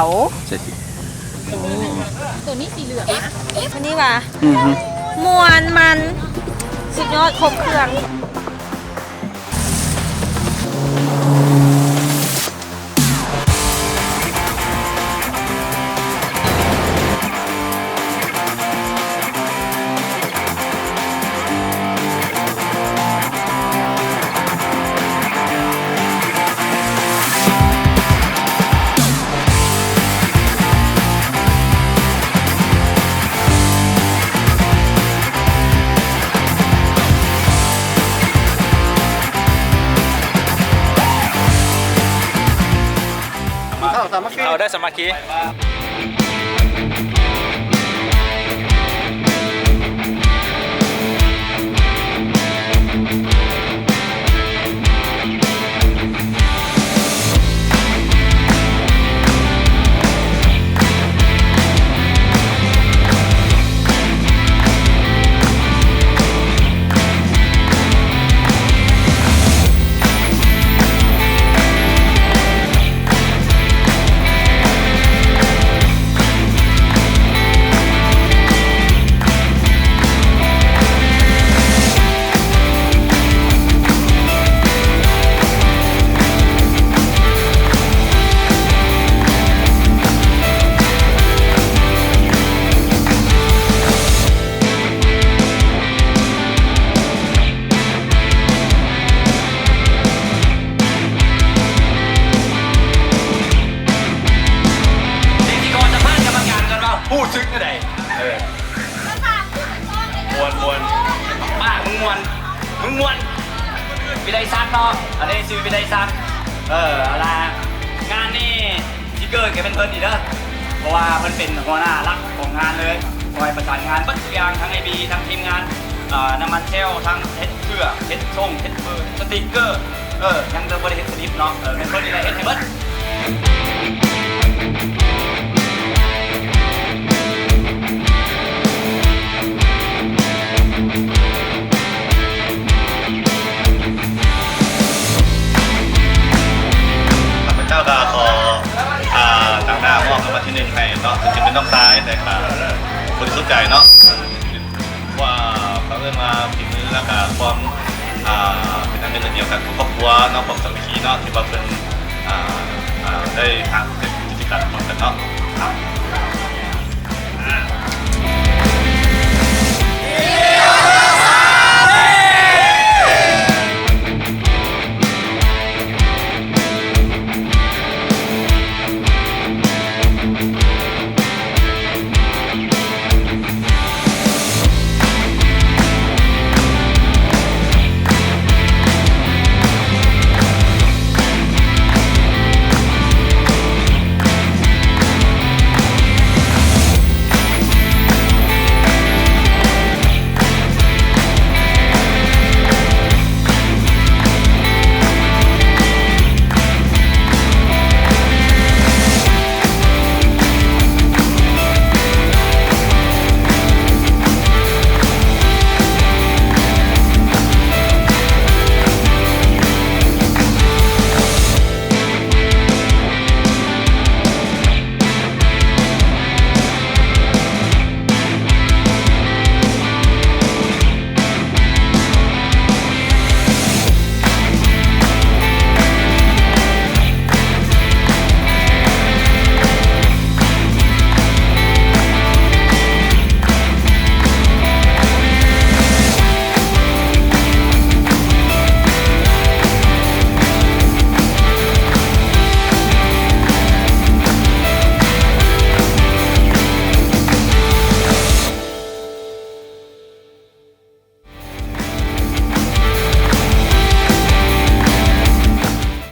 ໂອ້ ໃສ່ຕິ ໂຕນີ້ ໂຕນີ້ສີເຫຼືອງນະ ໂຕນີ້ຫວາ ອືຮຶ ມ່ວນມັນ ສຸດຍອດ ຄົບເຄື່ອງ. ເຂົ້າສາມັກຄີ ເຂົ້າໄດ້ສາມັກຄີ. ພິທີກອນສຳພາດກຳມະການກ່ອນວ່າຮູ້ສຶກແນວໃດ? ເອີ ມ່ວນ ມ່ວນ ປາກມຶງມ່ວນ ມຶງມ່ວນ ວິໄລສັກເນາະ ອັນນີ້ຊື່ວິໄລສັກ. ເອີ ເອົາລະ ງານນີ້ ທີ່ເກີດກໍແມ່ນເພິ່ນນີ້ເດີ ເພາະວ່າເພິ່ນເປັນຫົວໜ້າຫຼັກຂອງງານເລີຍ ຄອຍປະສານງານເບິດທຸກຢ່າງ ທັງໄອບີ ທັງທີມງານ ເອີ ນ້ຳມັນແຊວ ທັງເຮັດເຄື່ອງ ເຮັດຊົງ ເຮັດເບີ ສະຕິກເກີ ເອີ ຍັງແຕ່ບໍ່ໄດ້ເຮັດສະລິບເນາະ ເອີ ແມ່ນເພິ່ນນີ້ແຫຼະເຮັດໃຫ້ເບິດ. ຂ້າພະເຈົ້າກໍຂໍ ອ່າ ຕາງໜ້າມອບລາງວັນທີໜຶ່ງໃຫ້ເນາະ ເຖິງຈະເປັນນ້ອງຊາຍ ແຕ່ກໍບໍລິສຸດໃຈເນາະ ວ່າເຂົາເອີ້ນວ່າຝີມື ແລ້ວກໍຄວາມ ອ່າ ເປັນອັນໜຶ່ງອັນດຽວກັນຂອງຄອບຄົວເນາະ ຄວາມສາມັກຄີເນາະ ທີ່ວ່າເພິ່ນ ອ່າ ອ່າ ໄດ້ຫາເຮັດກິດຈະກຳຮ່ວມກັນເນາະ.